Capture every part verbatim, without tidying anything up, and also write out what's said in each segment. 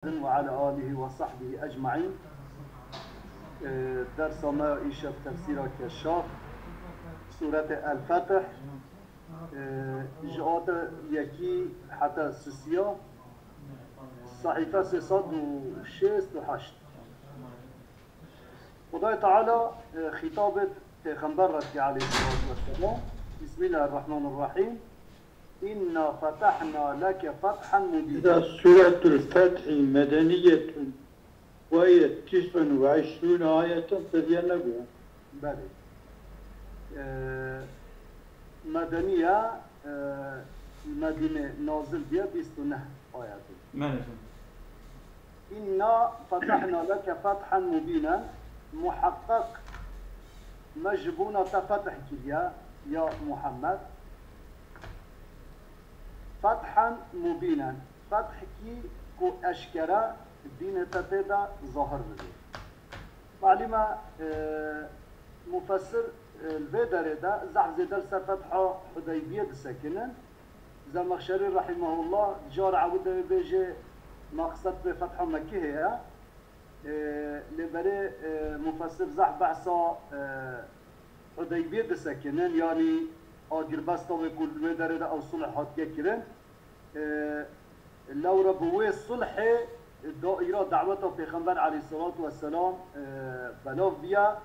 Muhammedin ve ala alihi ve sahbihi ecmaîn. Ee, dersa me îşev tefsîra Keşşaf, Sûretê El-Fetih, ee, ji ata yekî heta sisiya, sehîfe sê sed û şêst û heşt. Xwedayê Teala, e, xîtabê Pêxember re dike aleyhissalatu vesselam. Bismillahirrahmanirrahim. İnna fetahna leke fethan mubîna. Îza Sûretul Fethî medeniyetun ve hiye tis'un ve işrûne ayeten, te diye nebûye. Belê. E, medeniye, e, Medîne nazil diye bîst û neh ayet. Belê. Înna fetehna leke fethen mubînen, muheqeq me ji bona te fetih kiriye, ya Muhammed. Fethen mubînen, fethkî ku eşkere dînê te tê de zahir bibe. Malûm e, e, mufessir, e, li vê derê de zehf zêde li ser fetha Hudeybiyê disekinin. Zemexşerî rahimehullah, car ewil de bêje maqsed bi fetha Mekkehê ye. E, lê berê, e, mufessir zehf behsa, e, Hudeybiyê disekinin, yanî agirbesta wê ku li wê derê de ew sulh hatiye kirin. E, lewra bi wê sulhê daîra daweta Pêxember aleyhissalatu vesselam, e, belav biya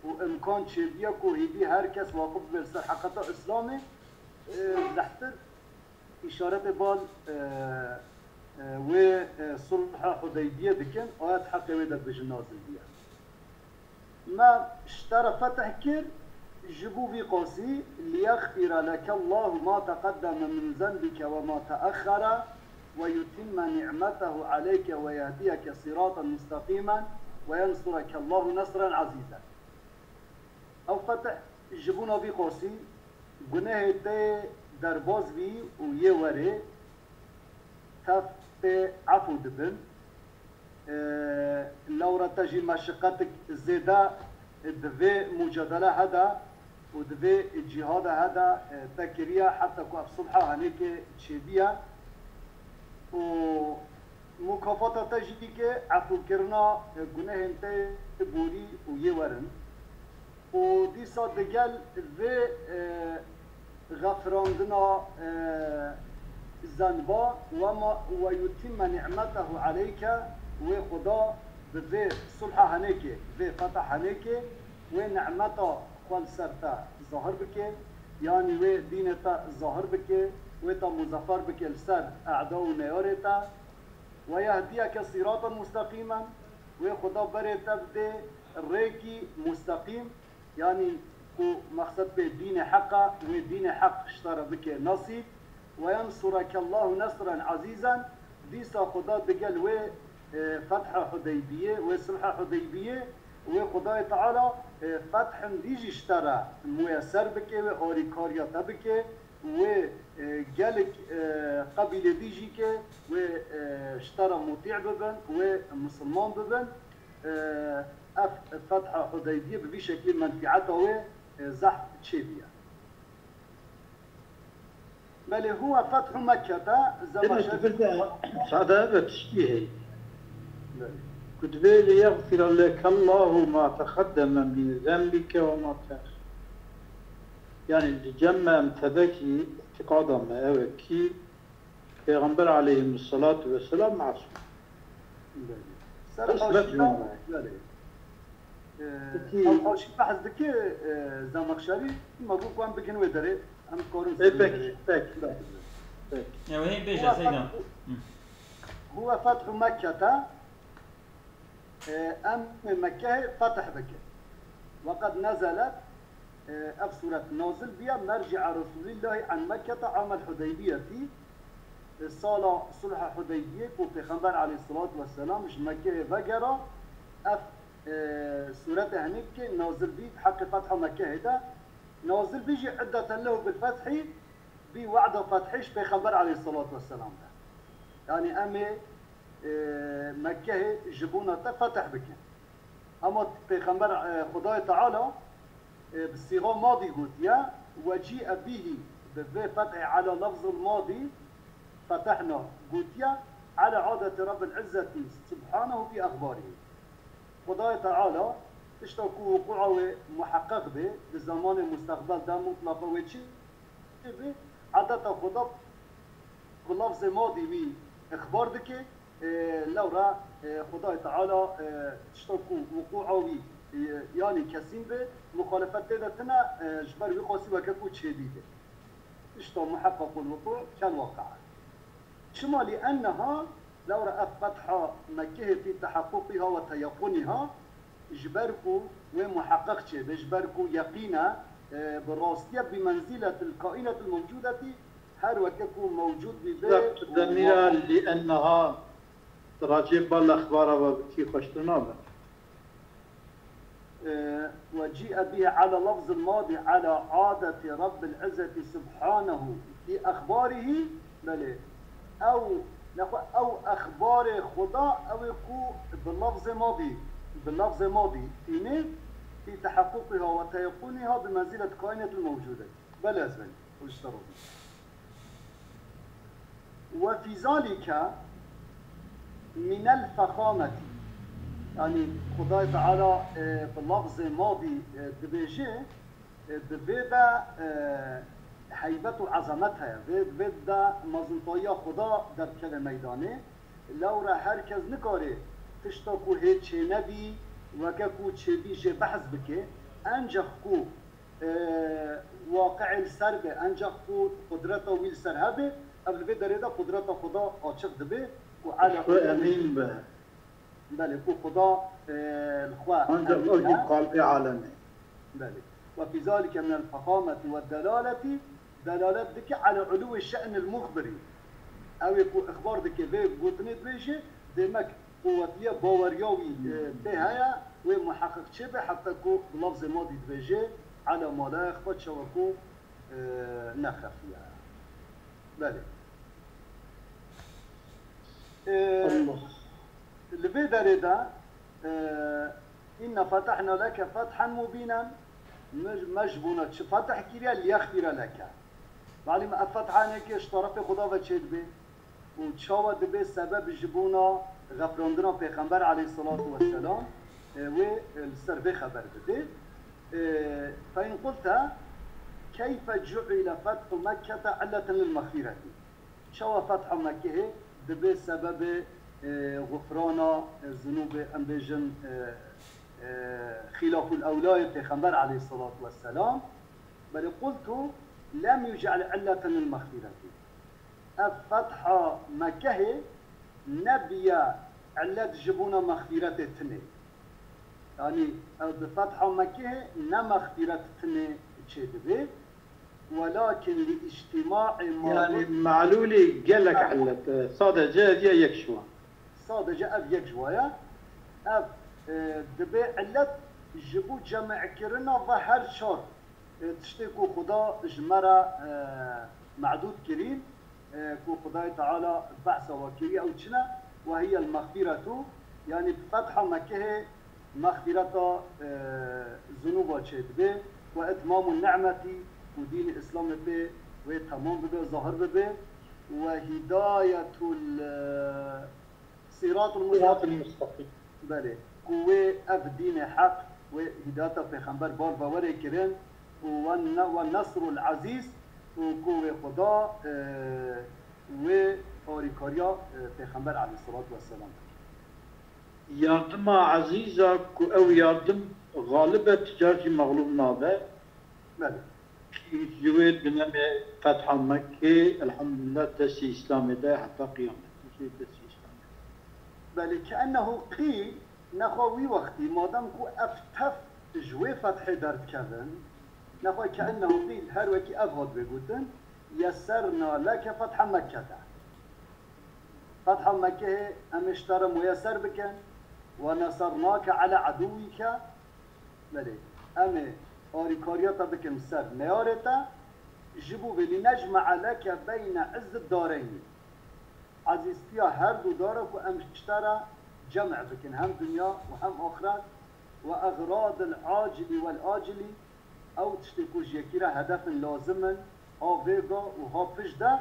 û imkan çêbiya ku hêdî her kes waqif bibe li ser heqeta Îslamê, e, zehtir îşaretê bal, e, e, wê, e, sulha Hudeybiyê dikin, ayet heqê wê de dibêjin nazil biya. Me ji te re fetih kir, ji bo vî qasî, liyexfira leke Allahu ma teqeddeme min zenbike ve ma teexxere ve yutimme ni'metehu aleyke ve yehdiyeke siraten musteqîmen ve yensureke Allahu nesren ezîzen. Ew fetih ji bona vî qasî, gunehê te derbaz bî û yê werê tev pê efû dibin. E, lewra te jî meşiqetik zêde di vê mucadele hede û di vê cîhade hede, e, te kiriye heta ku ev sulha henêkê çêbiye û mukafata te jî ke efûkirina, e, gunehên te borî û yê werin. Û dîsa digel vê, e, xefirandina, e, zenba, wema, ve yutimme ni'metehu aleyke, wê Xuda bi vê sulha henêkê, vê fetha henêkê, wê nimeta xwe li ser te zahir bike, yanî wê dînê te zahir bike, wê te muzefer bike li ser e'da û neyarê te. Ve yehdiyeke siraten musteqîmen, wê Xuda berê te bide rêkî musteqîm, yanî ku mexsed bê dînê heq e, wê dînê heq ji te re bike nesîb. Ve yensureke Allahu nesren ezîzen, dîsa Xuda digel wê, e, fetha Hudeybiyê, wê sulha Hudeybiyê, wê Xudayê Teala, e, fethin dî jî ji te re muyeser bike, wê arîkariya te bike, wê, e, gelek, e, qebîlê dî jî ke wê, e, ji te re mutî bibin, wê misilman bibin. E, ev fetha Hudeybiyê bi vî şeklî menfîeta wê, e, zehf çêbûye. Belê, huwe fethu Mekkete, Deme Zemexşerî tu bir de sade ve tiştî heye. Belê. Ku divê liyexfira leke Allahu ma teqeddeme min zenbike ve ma teexxer. Yani li cem me em tevekî îtîqada me ew e kî Pêxember aleyhisselatu vesselam masûm. Belê. Ser Qismet haşî yoluna. Belê. Ee, Peki. Ev haşî behs dike, e, Zemexşerî, me got ku em bigin wê derê, em karin Ê, ser wê peki, derê. Peki, peki. Ew hê bêje, Huwe Seyda. fethu, Hı. huwe fethu Mekkete, e, em ê Mekkehê fetih bikin. Ve qed nezelet, e, ev sûret nazil biya, merci'a Resulîllahî an Mekkete amel Hudeybiyetî, e, sala sulha Hudeybiyê ku Pêxember aleyhissalatu vesselam ji Mekkehê vegera, ev, e, sûretê henîkê nazil bî heqê fetha Mekkehê de, nazil bî jî iddeten lehu bil fethî, bî wa'da fethê ji Pêxember aleyhissalatu vesselam de. Yani em ê, e, Mekkehê ji bona te fetih bikin. Ama Pêxember, e, Xudayê Teala, e, bi sîxa madî gotiye, ve cî'e bihî, bi vê fethê ala lefzil madî, fetehna gotiye, على عادة رب العزة سبحانه في أخباره. Xwedayê Teala tişta ku wuqûa wê muheqeq bê, di zemanê mustaqbel de mutlaqa wê çi bê, adeta Xweda bi lafzê madî wî ixbar dike, e, lewra, e, Xwedayê Teala, e, tişta ku wuqûa wî, e, yanî kesîn be, muxalefet tê de tine, e, ji ber wî qasî weke ku çêbî be. Tişta muheqequl wuqû kel waqia. Çima? لأنها, lewra ev fetha Mekkehê fî teheqquqiha ve teyequniha, ji ber ku wê muheqeq çêbe, ji ber ku yeqîn e, e, bi rastiye bi menziletil kaînetil mewcudetî, her weke ku mewcud bîbe û Demîra, waqi لأنها, tu racê bal exbara ve bikî xweştir nabe. E, وجيء به على لفظ الماضي على عادة رب العزة سبحانه في أخباره. Belê. Ew, nexwe ew exbarê Xweda, ew ê ku bi lafzê madî, bi lafzê madî tîne, في تحققها وتيقنها بمنزلة كائنة الموجودة. Belê ez belê. Xwişte rozî. وفي ذلك من الفخامة. Yanî Xwedayê Teala, e, bi lafzê madî, e, dibêje, e, di vê de, e, heybet û ezamet heye. Vê, vê de mezintayiya Xweda derdikeve meydanê. Lewra her kes nikare tişta ku hê çênebî, weke ku çêbî jê behs bike. Encex ku e, waqi'ê li ser be, encax ku qudreta wî li ser hebe, ev li vê derê de qudreta Xweda açiq dibe ku ala Xwe emîn be. Belê, ku Xweda, e, li xwe Ancak emîn o jî e. Xalqê alemê. Belê. وفي ذلك من الفخامة والدلالة، delalet dike ala uluwê şe'nil muxbirî. Ew ê ku ixbar dike vê gotinê dibêje, demek quwetiya baweriya wî, e, tê heye, wê muheqeq çêbe, heta ku bi lafzê madî dibêje, ala ma la yaxfa, çawa ku, e, nexefiye. Belê. E, Allah. Li vê derê de, e, "Inna fetahna leke fethan mubînen", me, me ji bona çi fetih kiriye, "liyeğfire leke". Belê me ev fethaneke ji terefê Xweda ve çêdibe. Û çawa dibe sebeb ji bona xefirandina Pêxember aleyhisselatu vesselam, e, wê, e, li ser vê xeber bide. E, "Fe in qulte, keyfe cu'ile fethu Mekkete illeten lil mexfireti?" Çawa fetha Mekkehê dibe sebebê, e, xufrana, e, zunûbê, em bêjin, e, e, xîlaful ewlayê Pêxember aleyhisselatu vesselam? Belê, qultu lem yuc'el illeten lil mexfireti. Ev fetha Mekkehê nebiye illet ji bona mexfîretê tinê. Yanî, ew bi fetha Mekkehê ne mexfîret tinê çêdibe. Welakin li îctîmaê ma Yanî, melûlê gelek illet, e, sadece ev ya yek ji wan. Sadece ev yek ji wa ye. Ev, e, dibe illet ji bo cem'kirina ve her çar, e, tiştê ku Xuda ji me re, e, me'dûd kirî, e, ku Xudayê Teala behsa we kirî, ew çi ne? Ve hiyel mexfîretu, yanî bi fetha Mekkehê mexfîreta, e, zunûba çêdibe, ve itmamun ni'metî, û dînê Îslamê pê wê temam bibe, zahir bibe, ve hidayetul, e, Siratul Siratul mustaqîm. Mustaqîm. Belê. Ku wê ev dînê heq, wê hidayeta Pêxember bar ve were kirin û we ne-, we nesrul ezîz û ku wê Xuda, e, wê harîkariya, e, Pêxember aleyhisselatu vesselam bike. Yardima ezîza ku ew yardim xalib e, tu car jî mexlûb nabe. Belê. Ji wê dinemê fetha Mekkê, elhamdulillah, destê Îslamê de heta qiyamet. Jê destê Îslamê de. Belê, keennehu qîl, nexwe wî wextî, madem ku ev tef ji wê fethê derdikevin, nexwe keennehu qîl, her wekî ev hat bê gotin, yesserna leke fetha Mekkete. Fetha Mekkehê em ê ji te re muyeser bikin, we nesernake ele edûwîke, Belê, em ê harîkariya te bikin ser neyarê te, ji bo vê, linecme'e leke beyne izzid dareynî. Ezîztiya her du dara ku em ji te re cem' bikin, hem dinya û hem axiret, ve exradil acilî wel acilî, ew tiştê ku ji yekî re hedef in, lazim in, ha vêga û ha pişt de,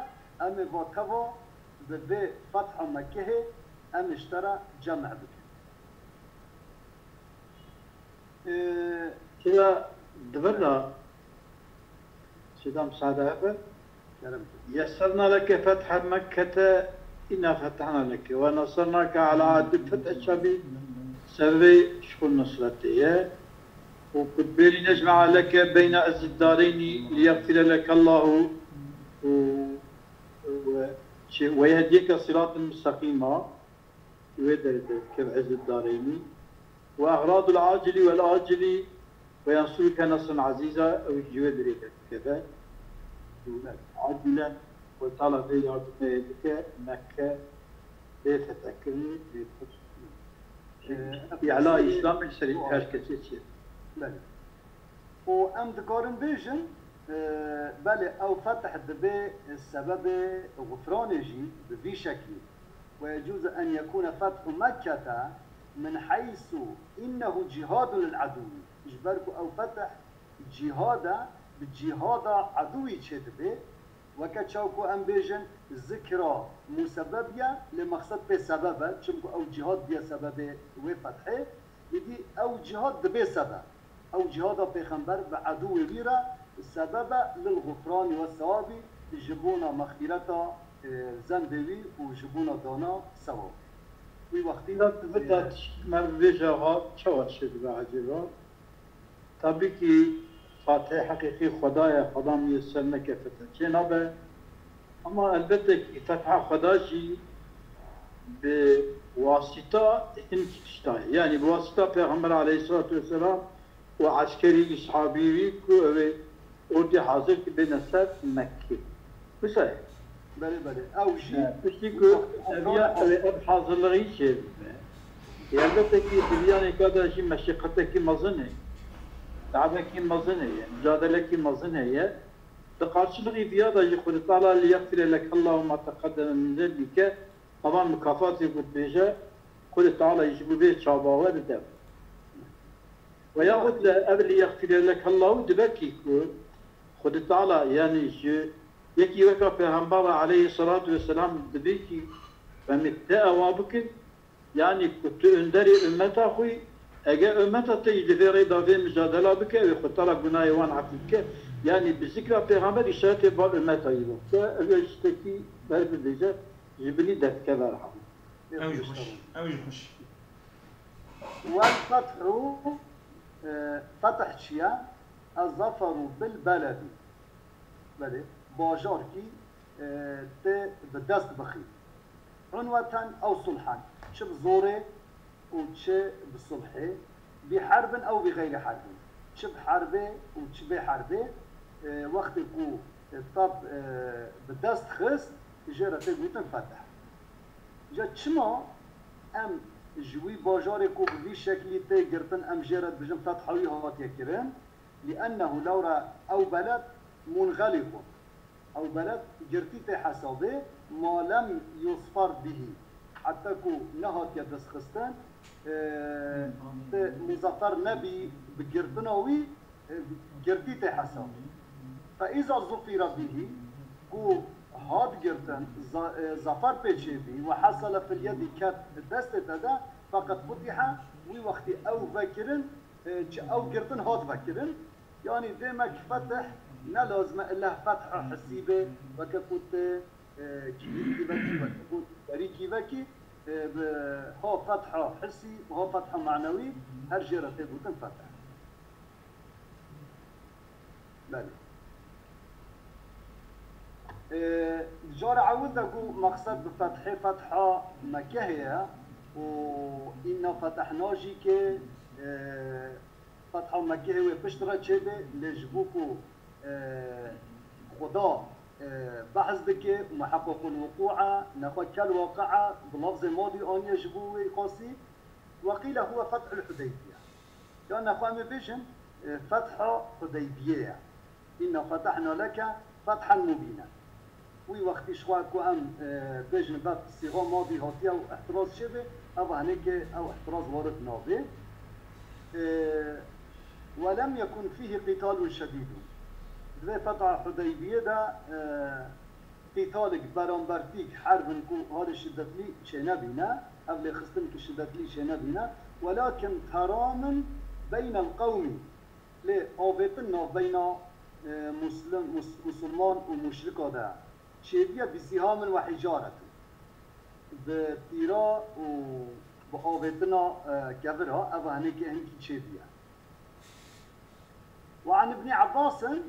em ê va teva bi vê fetha Mekkehê em ji te re cem bikin. Ee, Kira di vir de Sêda misade hebe. Kerem ki. Yesserna leke fethe Mekkete inna fetehna leke ve nasernake ala adil fethe çabî sebebê şixul nusretê ye. Û kutbêrî necme'a leke beyna ezzid dareynî liyexfire leke Allahu û û çi ve yehdiyeke siratin mustaqîma. Wê derê derkev ezzid dareynî. Ve eğradul acili vel acili ve yansuruke nasran azîza, ew ji wê derê derkeve. Acilen Xwedê Teala vê yardimê bike, Mekke bê fetehkirinê, bê Ee, îla em Îslamê serî her kesê çê. Belê. Û em dikarin bêjin, e, belê ew fetih dibe sebebê xufranê jî bi vî şeklî. Ve yecûzu en yekûne fethu Mekkete min heysu innehu cihadun lil edûwî. Ji ber ku ew fetih cihad e, bi cihada edûwî çêdibe. Weke çaw ku em bêjin zikra musebeb ye, lê mexsed pê sebeb e, çimku ew cihad bûye sebebê wê fethê. Îdî ew cihad dibe sebeb. Ew cihada pêxember bi edûwê wî re sebeb e lil xufranî ve sewabî, ji bona mexfîreta, e, zembê wî û ji bona dana sewab. Wî wextî, Îla di vir de tişkî me bibêje ha çawa çêdibe ecêba? Tabî kî Fatihê heqîqî Xweda ye, Xweda miyeser neke fethe çênabe. Ama elbette kî fetha Xweda jî bi wasîta hinkî tişta ye. Yanî bi wasîta Pêxember aleyhisselatu vesselam û eskerî îshabî wî ku ew ê ordî hazir ki bêne ser Mekkê. Wisa ye. Belê, belê. Ew jî He, piştî ku eviya ev, ev hazirlixî çêbibe. Elbette kî di viyanê ka de jî meşîqetekî mezin e. Teabekî mezin heye, micadelekî mezin heye. Di qarşilixî viya de jî Xwedê Teala liyexfire leke Allahu ma teqeddeme min zenbike, ava mikafatê ku dibêje, Xwedê Teala jî ji bo vê çabawe dide. Ve yaxud li ev liyexfire leke Allahu dibe kî ku Xwedê Teala, yanî ji yekî weka Pêxember re aleyhisselatu vesselam dibê kî, em ê te ewa bikin, yanî ku tu önderê ummeta xwe yî, eger ummeta te jî di vê rê de vê micadela bike, ew ê Xwedê Teala gunahê wan efû bike, yanî bi zikra Pêxember îşaretê bar ummeta wî bike, ew ê tiştekî ber bibêje, ji binî derdikeve erhamî. Ew jî xweş. Ew jî xweş. Wel fethu, e, fetih çi ye? Ez zaferu bil beledî. Belê, bajarkî, e, tê bi dest bixî. Unweten ew sulhen, çi bi zorê û çi bi sulhê, bi herbin ew bi xeyrî herbin, çi bi herbê û çi bê herbê, e, wextê ku, e, te, e, bi dest xist, jê re tê gotin fetih. Ca çima em ji wî bajarê ku bi vî şeklî tê girtin, em jê re dibêjin fetha wî hatiye kirin? Lîennehu lewra ew beled munxelîqun. Ew beled girtî tê hesabê, ma lem yuzfar bihî. Heta ku nehatiye destxistin, e, tê muzafer nebî bi girtina wî, e, girtî tê hesabê. Fe îza zufira bihî, ku hat girtin, za-, e, zafer pê çêbî, we hesele fil yedî ket destê te de, feqet futihe, wî wextî ew vekirin, e, çi ew girtin hat vekirin. Yanî dêmek fetih ne lazim e illa fetha hissî be, weke ku tê, e, kîvîkî vekî, weke ku derîkî vekî, e, bi ha fetha hissî, ha fetha manewî, her jê re tê gotin fetih. Belê. Ee, cara ewil de ku mexsed bi fethê fetha Mekehê ye û inna fetehna jî ke, ee, fetha Mekehê wê pişt re çêbe, lê ji bo ku, ee, Xuda, ee, behs dike û muheqqequl wuqû e, nexwe kel waqi e, bi lafzê madî aniye ji bo wê qasî, وقيل هو فتح الحديبية. Yan nexwe em ê bêjin, e, fetha Hudeybiyê ye. Inna fetehna leke fethen mubînen. Wî wextî ji xwe ku em, e, bêjin vet sîxa madî hatiye û ihtiraz çêbe, ev henekê ew ihtiraz warid nabe. E, Ve lem yekun fîhî qîtalun şedîdun. Di vê fetha Hudeybiyê de, e, qîtalek, berambertîk, herbin ku halê şiddetlî çênebîne, ev lêxistin ki şiddetlî çênebîne, welakin teramin beynel qewmî, lê avêtin navbeyna, e, muslim, mus-, musulman û muşrika de çêbiye bi sihamin ve hicaretin. Bi tîra û bi avêtina, e, kevira, ev henekê hinkî çêbiye. Ve an Ibnî Ebbasin,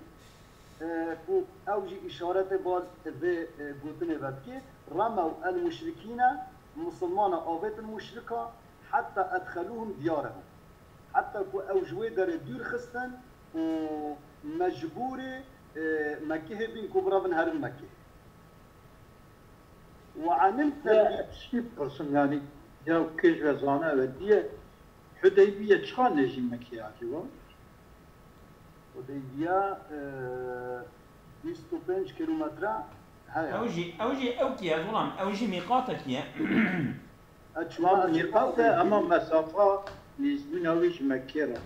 e, ku ew jî îşaretê bal vê, e, gotinê ve dike, remew el muşrikîne, musulmana avêtin muşrika, heta edxelûhum diyarehum. Heta ku ew ji wê derê dûr xistin û mecbûrê, e, Mekihê bîn ku birevin herin Mekihê. Ve anil Ya tebî. Tiştî bipirsim, yanî ya kêj ve zane ve diye Hudeybiye çiqa nêzî Mekî acaba? Hudeybiye, e, bîst û pênc kilometre heye. Ew jî, ew jî ew ki ye, Gulam, ew jî mîqatekî ye. E, çima Tamam, ez mîqat e, ama mesafa nêzbûna wî ji Mekkê re.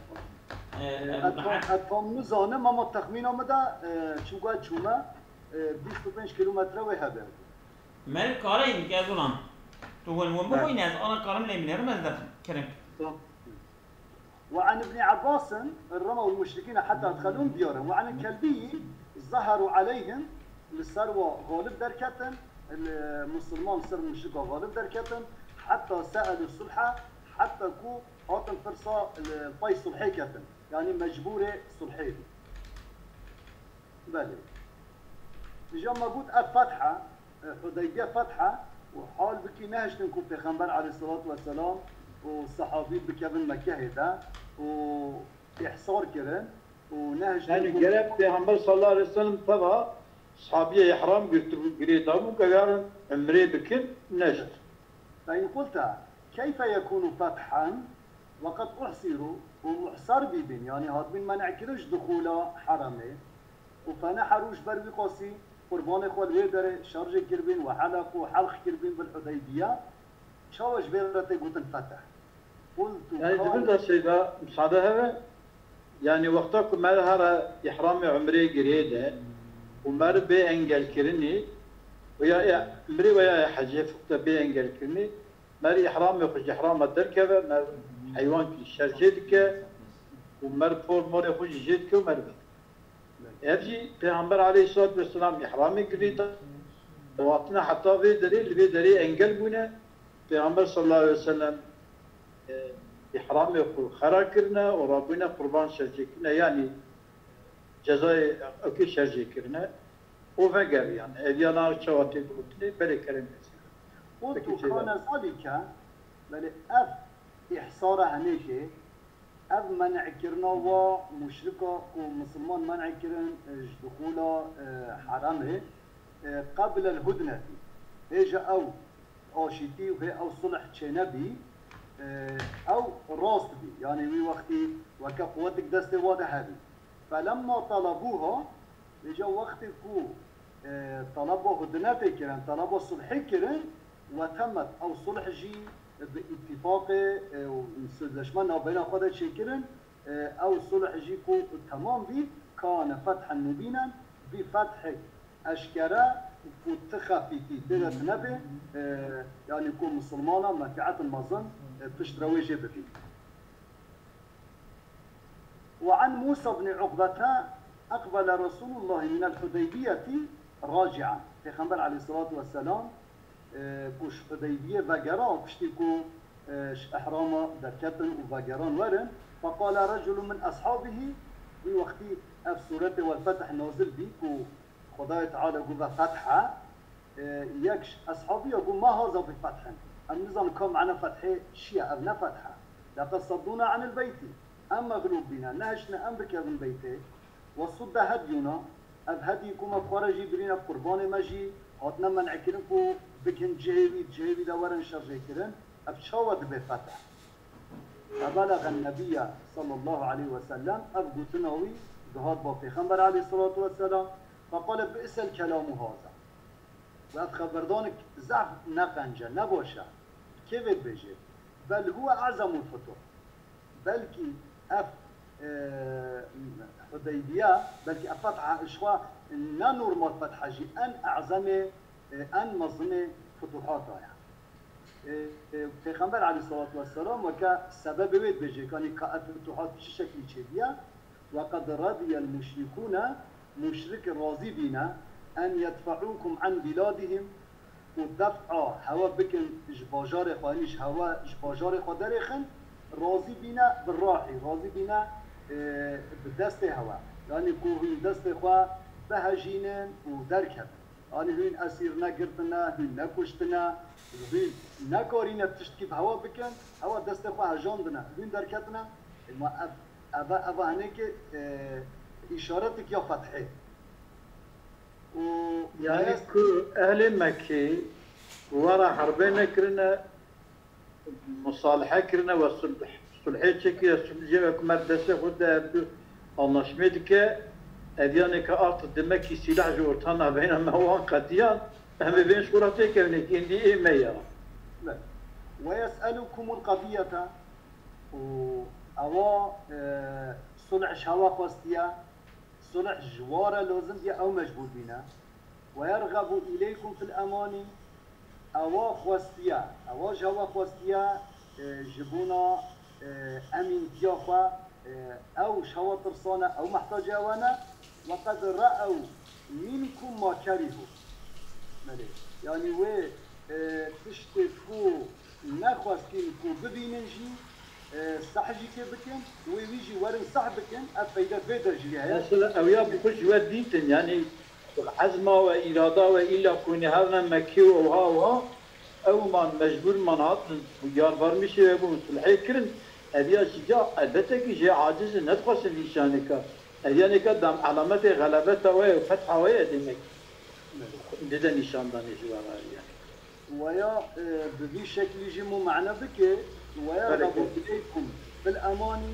E, e, e, tam, e, tam nizanim, ama texmîna min de, e, çûka çûme, e, bîst û pênc kilometre wê hebe. Meriv kare in ke Gulam. Tu win win Evet. bixwîne, ez ana karim lê binêrim, ez de kirim. Tamam. وعن ابن عباس رموا المشركين حتى أدخلوهم ديارهم. وعن الكلبي ظهروا عليهم، li ser wa galib derketin, li musulman ser muşrika galib derketin, حتى سألوا الصلح، heta ku hatin pirsa li pay sulhê ketin. Yanî mecbûrê sulhê bî. Belê. Dija me got ev fethe, e, Hudeybiye fethe û hal bikî nehiştin ku Pêxember aleyhissalatu vesselam û sahabî bikevin Mekehê de û îhsar kirin û nehiştin Yani ku gerek Pêxember sallallahu aleyhi ve sellem teva sahabiyê ihram girtibû, girê dabû, ke yarin umrê bikin, neşt. فإن قلت كيف يكون فتحا وقد أحصروا، û muhsar bîbin, yanî hatbîn men'kirin ji dixula heremê, û feneheru ji ber wî qasî qurbanê xwe li wê derê şerjê kiribîn, ve helaqû, helq kiribîn bil Hudeybiye, çawa ji vê re tê gotin feteh? Qultu Yani di vir qal- de seyda, misade heve, yani wexta ku mer here ihramê umrê girê de û mer bê engelkirinî, veya ya umrê veya ya hecê fikte bê engelkirinî, mer ihramê xwe ji ihrama derkeve, mer heywankî şerjê dike û mer por morê xwe jî jê dike û mer vedibe. Ev jî Pêxember aleyhissalatu vesselam ihramê girê da, û hatine heta vê derê, li vê derê engel bûne. Pêxember sallallahu aleyhi ve sellem, e, ihramê xwe xera kirine û rabûne qurban şerjê kirine, yanî cezayê ewkê şerjê kirine û vegeriyane. Ev yana çawa tê gotinê, belê kerem Mesîh. قلت Peki, Seyda. كان ذلك، belê ev îhsara henêkê, ev men'kirina wa muşrika ku misilman men'kirin, e, ji dixula, e, heremê, e, qebl el hudnetî. Hêja ew aşîtî û hê ew sulh çênebî, e, ew rast bî. Yanî wî wextî weke quwetik destê wa de hebî. Felemma talabûha, vêca wextê ku, e, talaba hudnetê kirin, talaba sulhê kirin, we temet ew sulh jî bi îtîfaqê, e, û sözleşme navbeyna xwe de çêkirin, e, ew sulh jî ku temam bî, kane fethen mubînen, bî fethek eşkere ku ti xefîtî tê de tine bê, e, yanî ku misilmana menfîetin mezin, e, pişt re wê jê bibîn. وعن موسى بن عقبة أقبل رسول الله من الحديبية راجعا. Pêxember aleyhissalatu vesselam, e, ku ji Hudeybiyê vegera, piştî ku, e, ji ihrama derketin û vegeran werin, فقال رجل من أصحابه، wî wextî ev sûretê Wel Fetih nazil bî ku Xwedayê Teala got ve fethe, e, yek ji eshabî ya got, "Ma haza bi fethin." Em nizanin ka mena fethê çi ye, ev ne fethe. "Leqed saddûna anil beyti." Em mexlûb bîne, nehiştine em bikevin beytê. "Ve sudde hedyûna." Ev hedyî ku me bi xwe re jî birîne, qurbanê me jî hatine men'kirin ku bikin cihê wî, cihê wî de werin şerjê kirin. Ev çawa dibe fetih? Febelegen Nebiyye sallallahu aleyhi ve sellem, ev gotina wî dihat ba Pêxember aleyhissalatu vesselam, feqale, "Bi'sel kelamu haza." Û ev xeberdanik zehf ne qenc e, ne baş e. Kê vê dibêje? Bel huwe a'zemul futur. Belkî ev, e, Hudeybiye, belkî ev fetha ji xwe ne normal fetha jî, en ezemê, e, en mezimê futuhata ye. E, e, Pêxember aleyhissalatu vesselam weke sebebê wê dibêje, kanî ka ev futuhat bi çi şeklî çêdiye? Ve qed radiyel muşrikûne, muşrik razî bîne, en yedfeûkum an biladihim, û def'a hewa bikin ji bajarê xwe, yanî ji hewa, ji bajarê xwe derêxin, razî bîne bi rahî, razî bîne, e, bi destê hewa. Yanî ku hûn destê xwe bihejînin û derkevin. Yanî hûn esîr negirtine, hûn nekuştine, hûn nekarîne tiştkî bi hewa bikin, hewa destê xwe hejandine, hûn derketine. Ema ev, eva, eva hinekê, e, îşaretik ya fethê. Û Yani ku ehlê Mekkê wara herbê nekirine, musalihe kirine we sulh, sulhê çêkiriye, sulh jê ve ku me destê xwe de ev du anlaşmê dike, ev yanê ke artık demek ki silah ji orta navbeyna me wan qediyan, em ê bên ji xwe re têkevin, êndî ê me ya. Ve yes'elukumul qadiyete, û ewa, e, sulh ji hewa xwestiye, sulh ji wa re lozim diye ew mecbûr bîne. Ve yerghebu ileykum fil emani, ewa xwestiye, ewa ji hewa xwestiye, e, ji bona, e, emîntiya xwe, e, ew ji hewa tirsane, ew mehtacê ewe ne. Ve qed re'ew minkum ma kerîhu. Belê. Yanî wê, e, tiştê ku nexwestîn ku bibînin jî, e, seh jî tê bikin, wê wî jî werin seh bikin, ev feyde vê de jî heye. Mesela ew ya bi xwe ji we dîtin, yanî ezma we, îrada we, îlla ku hûn ê herin Mekkê û ewha ewha, ew man mecbûr man hatin, yar vermîşê we bûn, sulhê kirin, ev ya ji ca elbette ki jê aciz in, nedixwestin vî şanê ka. Ev yanê ka dam alametê xelebeta we ye û fetha we ye demek. Dide nîşandanê ji we re yani. Weya, e, bi vî şeklî jî mû mane bike, weya Belê. Rebu ileykum bil emanî,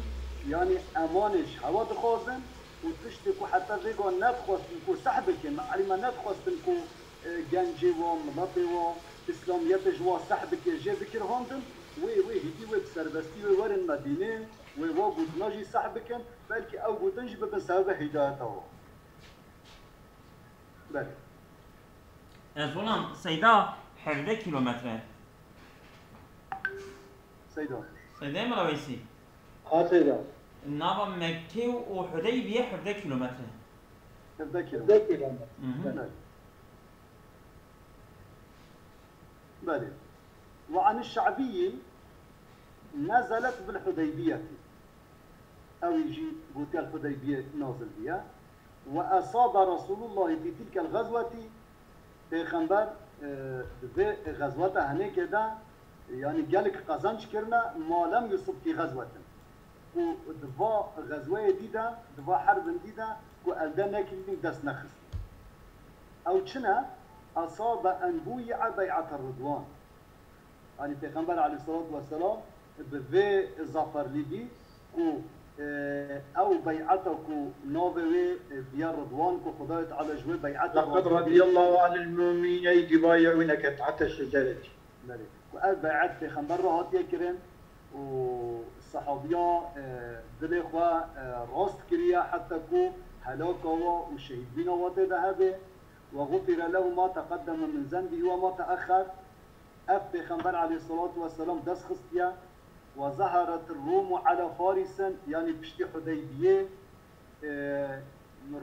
yanî emanê ji hewa dixwazin û tiştê ku heta vêga nedixwestin ku seh bikin, me elî me nedixwestin ku, e, gencê wa, miletê wa, îslamiyetê ji wa seh bike, jê bikir handin, wê, wê hîdî wê bi serbestî wê werin Medînê, wê wa gotina jî seh bikin, belkî ew gotin jî bibin sebebe hîdayeta wa. Belê. Ez olan Seyda hevdeh kilometre. Seyda. Seyda Mela Weysî. Ha Seyda. Nava Mekke û Hudeybiye hevdeh kilometre. Hevdeh kilometre. Hevdeh kilometre. Hı hı. Belê. Belê. Ve anî şe'biyî nezelet bil Hudeybiyetî. Ew jî gotiye li Hudeybiyê nazil bûye. Ve esabe Resûlullahî fî tilkel gazwetî, Pêxember, e, di vê xezweta henêkê de, yanî gelek qezenc kirine, ma lem yusib fî xezwetin. Ku di va xezweyê dî de, di va herbin dî de, ku elde nekirîn, dest nexistin. Ew çi ne? Esabe en bûyi'e bey'ete ridwan. Yanî Pêxember aleyhissalatu vesselam bi vê zaferlî bî ku, e, ew bey'eta ku navê wê, e, diye Ridwan, ku Xwedayê Teala ji wê bey'etê Laqad razî bî. Radiyallahu anil mu'minîne iz yubayi'ûneke tehte şeceretî. Belê. Ku ev bey'et Pêxember re hatiye kirin û sehabiya, e, dilê xwe, e, rast kiriye heta ku helaka wa û şehîdbîna wa tê de hebe. Ve gufire lehu ma teqeddeme min zenbî ve ma teexer. Ev Pêxember aleyhissalatu vesselam dest xistiye. Ve zeheretir Rûmu ala Farisin, yanî piştî Hudeybiyê, e,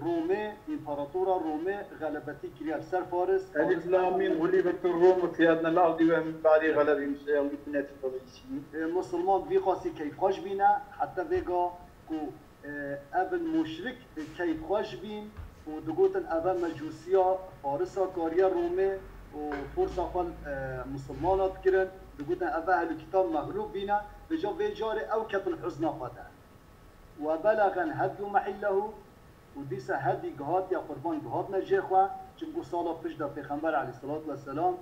Rûmê, împaratora Rûmê xelebetî kiriye li ser Faris. Elif Faris lam mîm, xelebetî gulibetir Rûmu fî ednel erdî ve min ba'dî xelebîm seyewlî binetin ve sînîn. E, Musulman vî qasî keyfxweş bîne, heta vêga ku E, ev in muşrik, e, keyfxweş bîn û digotin, ev e mecûsiya Farisa kariye Romê û forsa xwe, e, misilmana dikirin. Digotin, ev e ehlî kitab mexlûb bîne. Vêca vê carê ew ketin huzna xwe de. Ve belexel hedyu mehîllehu, û dîsa hedî gihatiye qurban, gihatine cê xwe, çimku sala pişt de Pêxember aleyhissalatu vesselam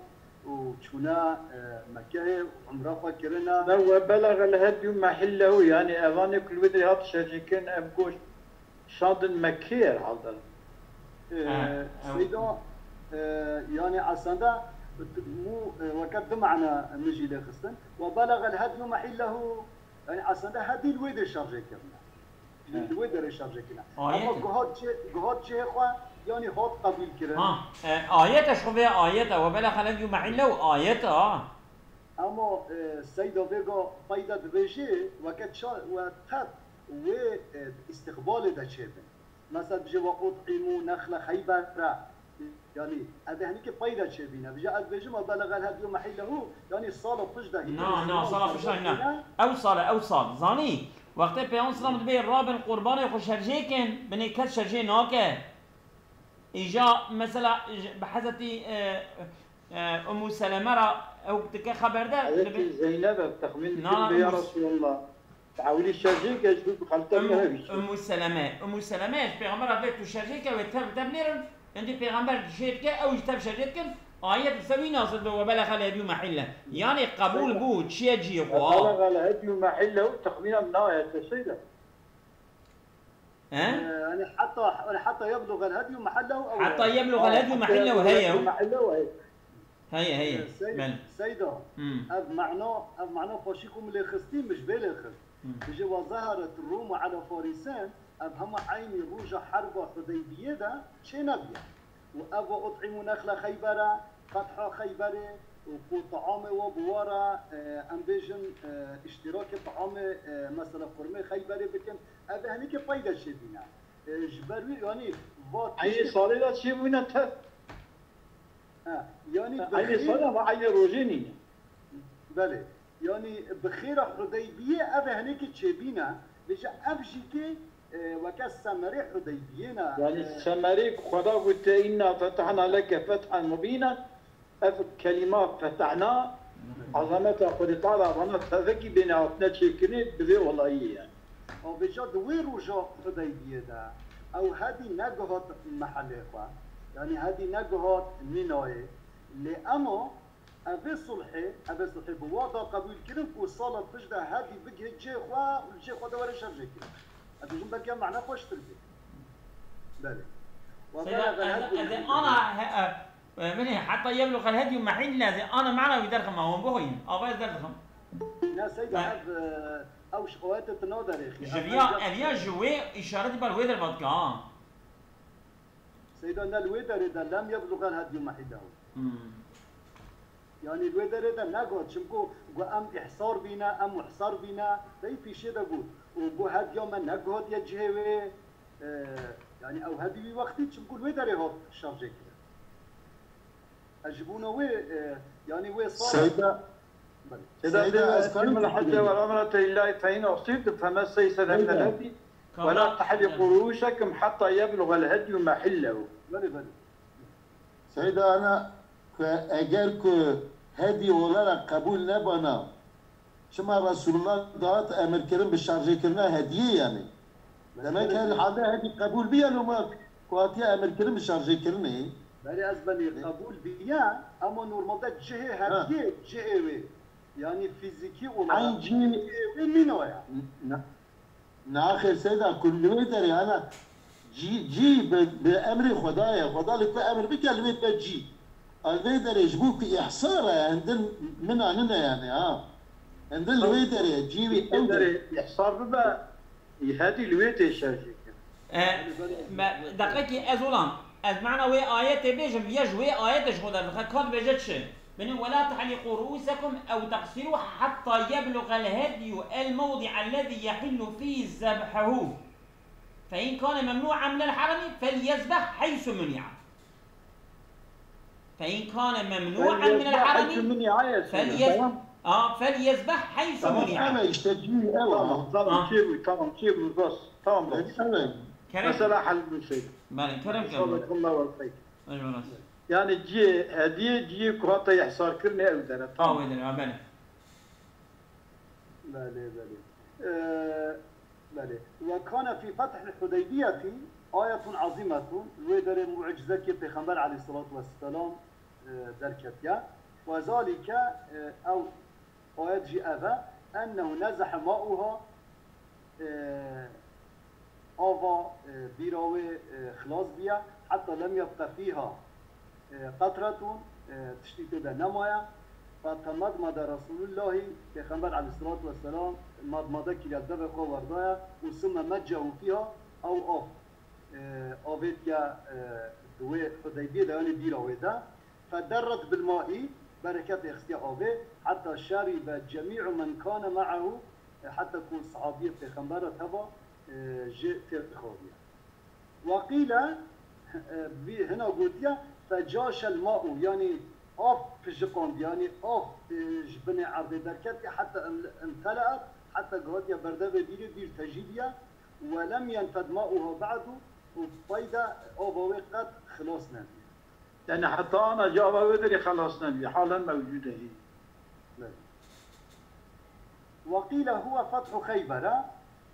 û çûne, e, Mekkeyê û umra xwe kirine. Ne, ve belexel hedyu mehîllehu, yanî evanê ku li wê derê hat şerjîkirin, ev goşt şandin Mekkeyê herhalde. E, Ha, ew Seyda, e, yanî esende mû, e, weke du mane min jî lê xistin. Ve belexel hedyu mehîllehu, yanî esende hedî li wê dê şerjê kirine. Li wê derê şerjê kine. Ama guhat cihê, guhat cihê xwe, yanî hat qebûl kirin. Ha, e, ayet e, ji xwe vê ayet e, وبلغ الهدي محله ayet e, ha. Ama, e, Seyda vêga peyda dibêjê, weke ça, we tev wê, e, îstiqbalê de çêbin. Mesela dibêje, "وأطعموا نخل خيبر." Yanî, ev ê henîkê peyda çêbîne. Dibêje, ez dibêjim, "وبلغ الهدي محله", yanî sala pişt de hîn. Na, na, sala pişt de ne. Ew sal e, ew sal. Zanî, wextê Peyxember sallam dibê, "Rabin qurbanê xwe şerjê kin", binê kes şerjê nake. Îja, mesela, ji, bi Hezretî, e, e, Ummu Seleme ra ew dike xeber de, Hezretî Zeyneb ev texmîn Na, dikin, "Ya Ummu Resulallah, ewilî şerjê ke ji xelkê Ummu, nehewîşt." Ummu Seleme, Ummu Seleme ji Pêxembera vê tu şerjê ke wê tev, tev nêrin, hindî Pêxember şê dike, ew jî tev şerjê dikin, ayet li ser wî nazil be, "وبلغ الهدي محله." Yanî qebûl bû, çiye cihê xwe. "وبلغ الهدي محله" texmîna min nayê, te seyre. He? Ee, yani hatta, yani hatta yebluğel hedyu mahallehu ew Hatta yebluğel hedyu mahallehu heye. Mahallehu heye. Heye, heye. Ee, Sey-, Belê. Seyda, Hmm. ev ma'na, ev ma'na xweşî ku min lê xistî, min ji vê lê xist. Hmm. Dije, "Ve zeheret Rumu ala Farisen", ev hema eynî roja herba Hudeybiyê de çê nebiye. Û ev ve ut'imu nexle Xeybere, fetha Xeyberê, û ku taamê we bi we re, e, em bêjin, e, îştirakê taamê, e, mesela xurmê Xeyberê bikin, ev ê henîkê peyde çêbîne. E, ji ber wî, yanî, va Eynî tiştê salê de çêbûne tev. He, yanî bi Eynî xêr salê ama eynî rojê nîne. Belê. Yanî bi xêra Hudeybiyê ev ê henekê çêbîne. Bêje ev jî kê, e, weke semerê Hudeybiyê ne. Yanî E, semerê ku Xweda gote, "Inna fetahna leke fethan mubîna", ev kelîma fetahna, ezameta Xwedê Teala vana tevekî bêne hatine çêkirinê bi vê olayî ye. Û bêje di wê roja Hudeybiyê de ew hedî negihat mehelê xwe. Yanî hedî negihat Mînayê. Lê ema Evê sulhê, evê sulhê bi wa da qebûl kirin ku sala pişt de hedî bigihê cihê xwe û li cihê xwe de were şerjê kirin. Ez dibêjim belkî ev mane xweştir bê. Belê. Seyda, ez, ez ê ana, he, e, e, min ê heta yebluğel hedyu mehîl ne, ez ê ana mana wî derxim, hûn bixwînin. Ava ez derdixim. Ne, Seyda, ev, e, ew şikayetê tu naderêxî. Ji viya, ev ya ji wê îşaretî ber wê derva dike, ha. Seyda, ne li wê derê de lem yebluğel hedyu mehîlehu. Hmm. Yanî li wê derê de negot, çimku got em îhsar bîne, em muhsar bîne, dey pîşê de got. Û got hedya me negihatiye cihê wê, e, yanî ew hedî wî wextî, çimku li wê derê hat şerjê kirin. Ez ji bona wê, e, yanî wê sal Seyda, Belê. Seyda, Seyda, ez ez karim karim الحج والعمرة لله فإن أحصرتم فما استيسر من الهدي ولا تحلقوا رؤوسكم حتى يبلغ الهدي محله. Belê, belê. Seyda, ana ku eger ku hedî olarak qebûl nebana, çima Resulullah dihat emirkirin bi şarjêkirina hediyê yanî? Demek her halde hedî qebûl biye, loma ku hatiye emirkirin bi şarjêkirinê. Belê ez benî qebûl biye, ama normalde cihê hediyê, cihê wê. Yanî fîzîkî olarak Eyn cî cihê wê mîna ye. Na-, naxêr Seyda, ku li wê derê ana cî, cî bi, bi emrê Xwedayê, Xweda li ku emr bike li wê be cî. Li vê derê ji bo ku îhsar e, hindin mina nine yani ha. Hindin li wê derê cî wî ew derê îhsar bibe, Yî hedî li wê tê şerjê kirin. E, me, deqekî ez olan, ez mana wê ayetê bêjim, ya ji wê ayetê ji xwe derdixin, ka dibêje çi? Binê, "ولا تحلقوا رؤوسكم أو تقصروها حتى يبلغ الهدي الموضع الذي يحل فيه ذبحه. فإن كان ممنوعا من الحرم فليذبح حيث منع." فإن كان ممنوعا من الحرم فليذبح حيث منع. آه، فليذبح حيث منع. Tamam, işte, cihê ew. Tamam, tamam, çêbû, tamam, çêbû, bas. Tamam, bas. Kerem. Mesela hal bu şey. Belê, kerem, kerem. Jazakallah ve xeyr. Eyvallah. Yani cihê hediyê, cihê ku hate ihsar kirine ew dere. Tamam. Ew dere, ha, belê. Belê, belê. Ee, belê. Ve kâne fî fethil Hudeybiyeti ayetun azimetun. Wê derê mucizekê Pêxember aleyhissalatu vesselam, e, derketiye. Ve zalike, e, ew ayet jî ev e. Ennehu nezehe ma'uha, e, ava, e, bîra wê, e, xilas biye, heta lem yebqe fîha, e, qetretun, e, tiştî tê de nemaye. Fetemadmede Resulullahî, Pêxember aleyhissalatu vesselam madmade kiriye, devê xwe werdaya û summe meccehu fîha, ew av, e, avêtiye, e, di wê Hudeybiyê de, yanî bîra wê de. Federret bil maî, bereketê xistiye avê, heta şeribe cemî'u men kane me'ehu, e, heta ku sahabiyê Pêxember re teva, e, jê têr dixwabiye. Ve qîle, e, vî hina gotiye, fecaşel ma'u, yanî av pijiqand, yanî av, e, ji binê erdê derketiye, heta em-, emtele'et, heta gihatiye berdevê bîrê, bîr tejî diye, ve lem yenfed ma'uha ba'du, û pey de ava wê qet xilas nebiye. Yani heta ana jî ava wê derê xelas nebî, halen mewcûd e hî. Belê. Ve qîle huwe fethu Xeybere,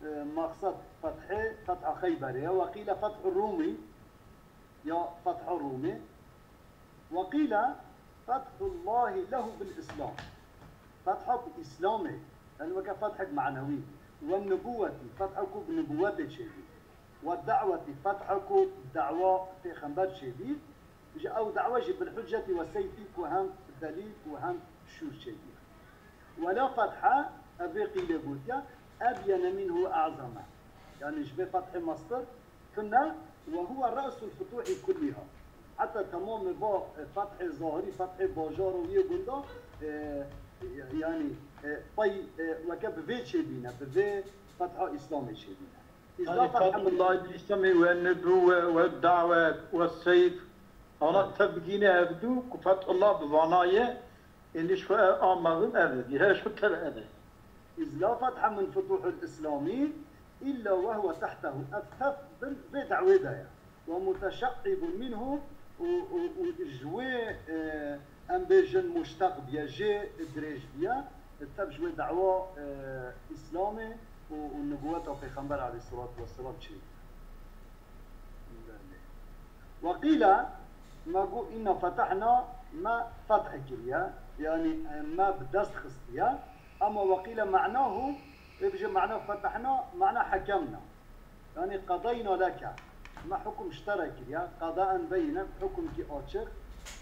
e, maqsed fethê, fetha Xeyberê ye. Ve qîle fethu Rûmî, ya fetha Rûmê. Ve qîle fethullahî lehu bil Îslam. Fetha bi Îslamê, yani weke fethek manewî. Ve nubûwetî, fetha ku bi nubûwetê çêbî. Ve da'wetî, fetha ku da'wa pêxember çêbî. Ji ew da'we jî bil huccetî ve seyfî ku hem delîl û hem şûr çêbî. Ve la fetha, ev vê qîlê gotiye, ebyene minhu ve a'zame. Yani ji vê fethê mestir tune, ve huwe re'sul futuhi kulliha. Heta temamê va, e, fethê zahirî, fethê bajar û yê gunda, e, yani, e, pey, e, weke bi vê çêbîne, bi vê fetha Îslamê çêbîne. Îzda Yani fetha min Fethullahî bil Îslamî ve nubûwe ve da'we ve seyf. Ana Evet. tebgîne hevdû ku Fethullah bi vana ye, êndî ji xwe ev amazin ev e, dî her ji xwe tev ev e. إذ لا فتح من فتوح الإسلام إلا وهو تحته. Ev tev bin vê dawê de ye. ومتشعب منه û, û, û ji wê, e, em bêjin muşteq biye, jê dirêj biye, tev ji wê dawa, e, Îslamê û, û nubûweta Pêxember aleyhissalatu vesselam çêbû. Ve qîle, me got, inna fetehna, me feth kiriye, yanî, e, me bi dest xistiye. Ama ve qîle me'nahu, ê bije me'na fetehna, me'na hekemna. Yanî qedeyna leke. Me hukum ji te re kiriye. Qedaen beyînen, hukumkî açiq.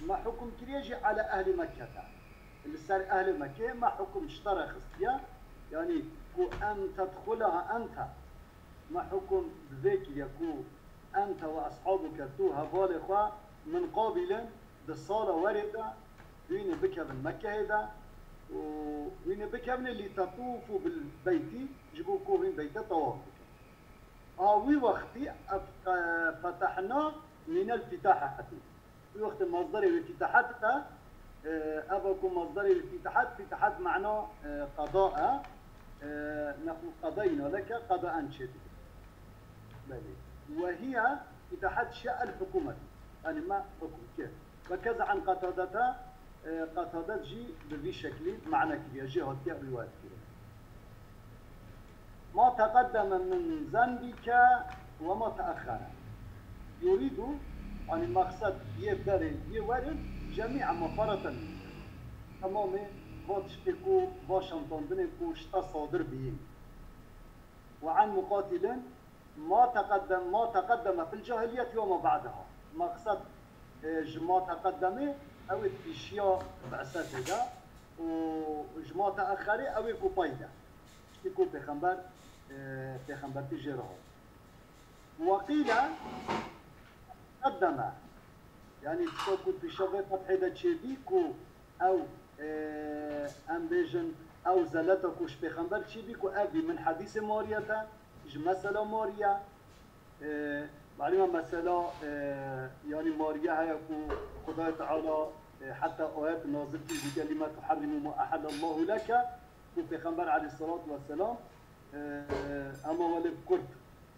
Me hukum kiriye jî ele ehlî Mekkete. Li ser ehlê Mekkeyê me hukum ji te re xistiye. Yanî ku en tedxulaha ente. Me hukum bi vê kiriye ku ente ve eshabuke, tu hevalê xwe, min qabîlin, di sala werê de hûnê bikevin Mekkeyê de û hûnê bikevin lîtetûfû bil beyti, ji bo ku hûn beyte tewaf bikin. A wî wextî ev qe-, fetehna mînel fîtahetî. Wî wextê mazdarê wê fîtahet e, e, eva ku mazdarê wê fîtahet, fîtahet mana, e, qada e. E, nexwe qedeyna leke qedaen çê dike. Belê. Ve hiye fîtahet şe el hukûmet. Yanî me hukm kir. Ve keza an Qetadete, e, Qetadet jî bi vî şeklî mane kiriye, jê hatiye rîwayet kirin. Ma teqeddeme min zenbike ve ma teexxere. Yurîdu, yanî maqsed yê berê, yê werê, cemî'a ma ferete min. Temamê va tiştê ku, va şantandinê ku ji te sadir biyîn. Ve an muqatilin, ma teqeddem-, ma teqeddeme fil cahiliyeti ve ma ba'deha. Maqsed, e, ji ma teqeddemê, ew ê pîşiya bi'setê de û ji ma teexxerê, ew ê ku pey de. Tiştê ku pêxember, e, pêxembertî jê re hat. Ve qîle qeddeme. Yanî tişta ku pîşa vê fethê de çêbî ku ew, e, em bêjin, ew zeleta ku ji pêxember çêbî ku ev bî min hedîsê Mariye te, ji mesela Mariye, e, malûm e mesela, e, yanî Mariye heye ku Xwedayê Teala, e, heta ayet nazil kir, gotiye, "Lime tuharrimu ma ehellallahu leke", ku pêxember aleyhissalatu vesselam, e, ema welê bi kurt,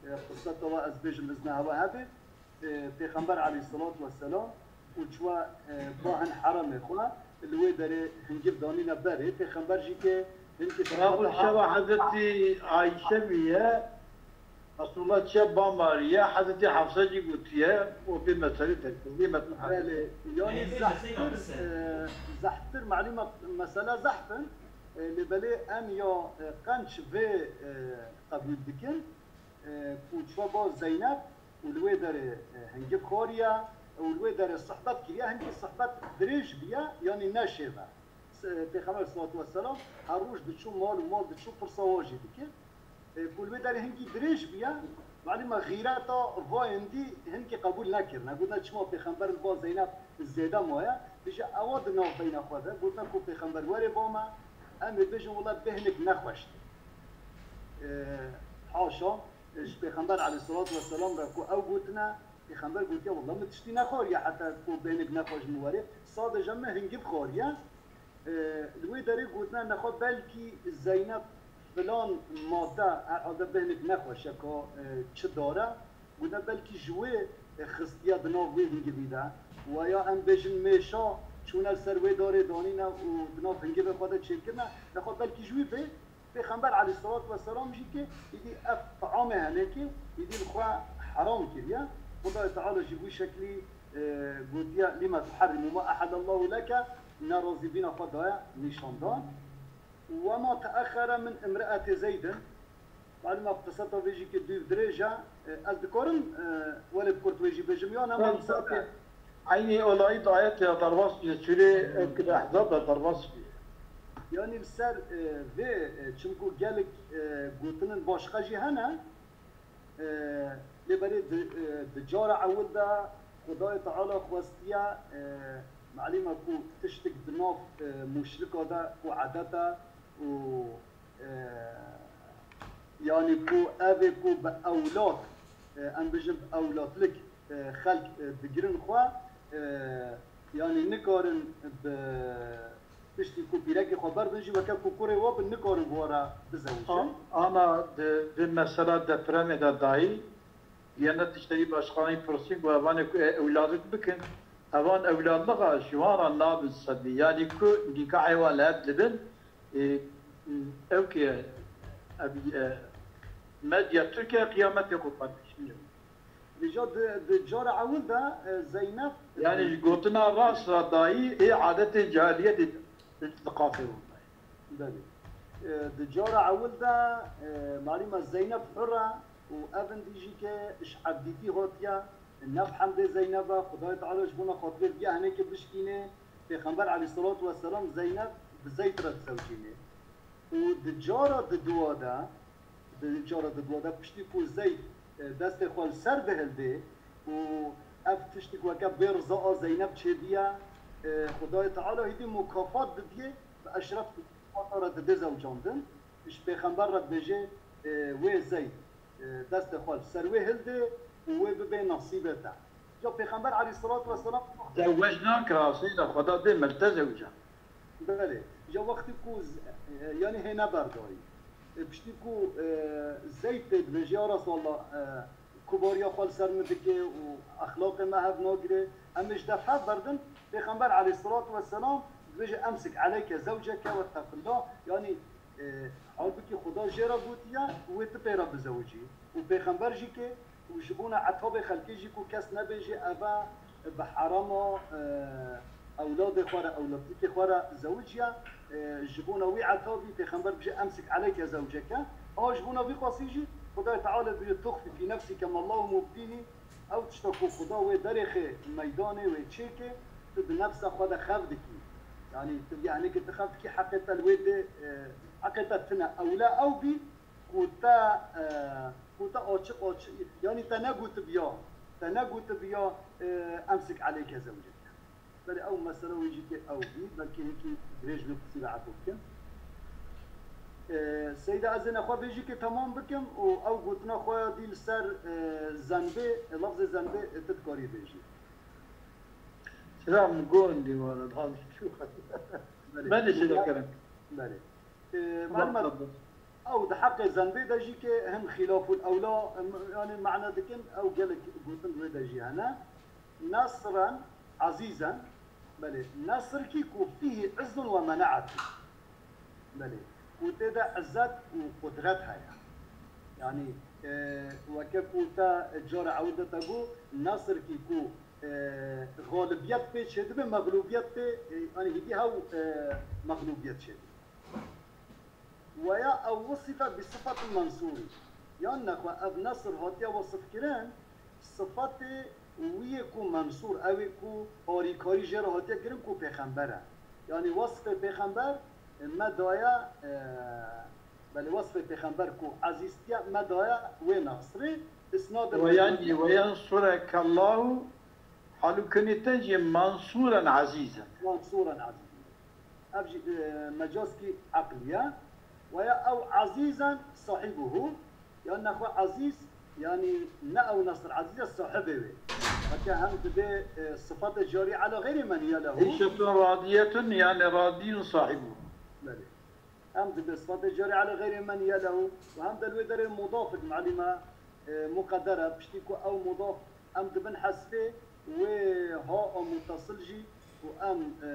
e, qiseta we ez bêjim, izna hewe hebe, e, pêxember aleyhissalatu vesselam û çiwa, e, ba hin heremê xwe, li wê derê hingiv danîne berê, pêxember jî tê hinkê Bira xwe şeva Hezretî Ayşe bîye, Resulullah çiye ba Mariye, Hezretî Hefse jî gotiye, û vê meselê derkir, vê meselê. Belê, yanî Ê, zehftir, e, zehftir, malûm e, mesele zehf in, e, lê belê em ya, e, qenc vê, e, qebûl dikin, e, ku çiwa ba Zeynep û li wê derê, e, hingiv xwariye û li wê derê sohbet kiriye, hinkî sohbet dirêj biye, yanî ne şêve. Pêxember salatu vesselam her roj diçû mal û mal diçû pirsa wan jî dikir. E, ku li wê derê hinkî dirêj bûye, malûm e, xîreta va hindî hinkî qebûl nekirine. Gotina çima Pêxember li ba Zeynep zêde maye, dije ewa di nav beyna xwe de, gotina ku Pêxember were ba me, em ê bêjin wela bê hinek nexweş tê. E, haşa, e, ji Pêxember aleyhissalatu vesselam re ku ew gotine, Pêxember gotiye, wela min tiştî nexwariye heta ku bê hinek nexweş min were, sadece min hingiv xwariye. E, li wê derê gotine nexwe belkî Zeynep filan madde, herhalde bê hinek nexweş e ka, e, çi dare, gotine belkî ji wê, e, xistiye di nav wê hingivî de. Weya em bêjin mêşa çûne li ser wê darê danîne û di nav hingivê xwe de çêkirine, nexwe belkî ji wî bê. Pêxember aleyhissalatu vesselam jî ke îdî ev taamê henekê îdî li xwe heram kiriye. Xwedayê Teala jî wî şeklî, e, gotiye, "Lima tuharrimu ma ehallallahu leke", nerazîbîna xwe daye nîşandan. "Ve ma teexxere min imreetê Zeydin." Malûm e, qiseta vê jî ke dûv dirêj e, e, ez dikarim, e, welê bi kurt wê jî bêjim, yan em Tabii, tabii. Eynî olayî di ayetê de derbas bûye, sûrê Ehzab de derbas bûye. Yanî li ser, e, vê, e, çimku gelek, e, gotinin başqa jî hene, e, lê berê di, e, di cara ewil de Xwedayê Teala xwestiye, e, malûm e ku tiştek di nav, e, mûşrika de ku edet e û, e, yanî ku ev ê ku bi ewlad, e, em bijin bi ewladlik, e, xelk, e, digirin xwe, e, yanî nikarin bi piştî ku pîrekê xwe berdin jî weke ku kurê we bin nikarin bi we re bizewicin. A-, ana di, di mesela depremê de dayî, Diyanet Îşlerî Başkanî pirsî ku evanê ku e-, ewladik bikin, evan ewladlixa ji wan re nabin sebî. Yanî ku nîkahê wan li hev dibin, e, ew ke, e, medya Tirkiye qiyametê xwe paqij. Vêca di, di cara ewil de, e, Zeynep, Yanî ji gotina rast re dayî, ê adetê cahiliyetê di qafê wan de. Belê. E, di cara ewil de, e, malûm e Zeynep hur e û ev hindî jî ke ji evdîtî hatiye, ne bi hemdê Zeynep e, Xwedayê Teala ji bona xatirê diye hinekê bişkîne, Pêxember aleyhissalatu vesselam Zeynep bi Zeyd re dizewicîne. Û di cara di dua de, di cara di dua de piştî ku Zeyd, e, destê xwe li ser dihildê û ev tiştik weke bê riza a Zeynep çêbiye, e, Xwedayê Teala hêdî mukafat didiyê, bi eşref mukafata re didê zewcandin. Ji Pêxember re dibêje, e, wê Zeyd, e, destê xwe li ser wê hildê û wê bibe nasîbê te. Ya Pêxember aleyhissalatu vesselam Zewec nakira, Seyda, Xweda dê me li te zewca. Belê. Ya wextî ku z-, e, yanî hê neberdayî. E, piştî ku, e, Zeyd tê dibêje, ya Resulallah, e, kubariya xwe li ser min dike û exlaqê me hev nagire, em ê ji te hev berdin. Pêxember aleyhissalatu vesselam dibêje, "Emsik aleyke zewceke vetteqillah." Yanî, e, halbikî Xuda jê re gotiye, wê tu pê re bizewicî. Û Pêxember jî ke û ji bona etabê xelkê jî ku kes nebêje, eve bi herama, e, ewladê xwe re, ewladlikê xwe re zewiciye, e, ji bona wî etabî Pêxember bije, "Emsik aleyke zewceke." A ji bona vî qasî jî Xwedayê Teala bije, "Tuxfî fî nefsike ma Allahu mubdîhî." Ew tişta ku Xuda wê derêxê meydanê wê çêke, tu di nefsa xwe de xev dikî. Yanî tu, yanî ke tu xev dikî, heqê te li wê tê, e, heqê te tine. Ewle ew bî ku te, e, ku te açiq, açiq, yanî te negotibiya, te negotibiya, e, "Emsik aleyke zewceke." Belê ew mesele wê jî tê ew bî, belkî hinekî dirêj bî, qisî ve efû bikin. E, Seyda, ez ê nexwe vê jî ke temam bikim û ew gotina xwe ya dî li ser, e, zenbê, e, lafzê zenbê, e, tu dikarî bêjî. Seyda, min got dîwara, daha çû xwe. Belê. Belê, Seyda Kerem. Belê. E, Tamam, malum e, tamam. Ew di heqê zenbê de jî ke hin xîlaful ewla, em, yanî mana dikin, ew gelek gotin wê de jî hene. Nasran azîzen, belê, nasrkî ku fîhî izzun ve menaetî. Belê, ku tê de izzet û qudret heye. Yanî, e, weke ku te cara ewil de te got, nasrkî ku, e, xalibiyet pê çêdibe, mexlûbiyet pê, e, yanî hêdî hew, e, mexlûbiyet çêdibe. Weya ew wisife bi sifatil mensûrî. Yan nexwe ev nesr hatiye wisifkirin, sifatê wî yê ku mensûr, ew ê ku arîkarî jê re hatiye kirin ku pêxember e. Yanî wasfê pêxember, e, me daye, e, belê wasfê pêxember ku ezîztiye me daye wê nasrê, isnadê Ve yani ve yansurekallahu halû kinî te jî mansuren ezîzen. Mansuren ezîzen. Ev jî, e, mecaskî eqlî ye. Ve ya ew ezîzen sahibuhu, ya nexwe ezîz, yanî ne ew nasr ezîz e, sahibê wê. Heke hem dibe, e, sıfatê cari ala xeyrî men hiye lehu. Îşetun radiyetun yani radiyun sahibuhu. Belê. Hem dibe sıfatê cari ala xeyrî men hiye lehu ve hem de li wê derê mudafik malîme, e, muqedder e, piştî ku ew mudaf em dibin hesbê wê ha a muttasil jî û em, e,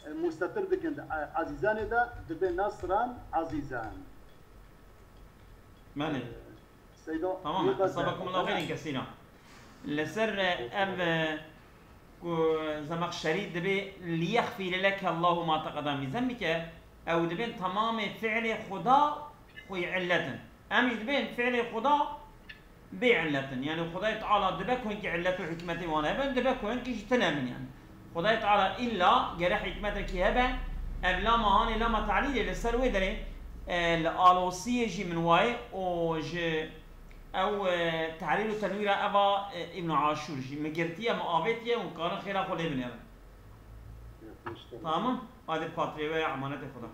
e, mustetir dikin di, e, ezîzanê de dibe nasran ezîzan. Belê. Seyda, Tamam, wê bes e. Cezakumullah xeyrin kesîra. Li ser, e, ev, e, ku Zemexşerî dibê liyexfîre leke Allahu ma teqedem min zenbike, ew dibên temamê fiilê Xuda xwî illet in. Em jî dibên fiilê Xuda bê illet in. Yani Xwedayê Teala dibe ku hinkî illet û hikmetê wan hebe, dibe ku hinkî jî tune bin yani. Xwedayê Teala îlla gere hikmetekî hebe, ev lama hanê lama te'lîlê li ser wê derê, e, li alosiyê jî min wayê û ji ew, e, Tehlîl û Tenwîra eva, e, Îbn Aşûr jî min girtiye, min avêtiye û karin xêra xwe lê binêrin. Tamam? Adê bi xatirê we ya emanetê Xweda.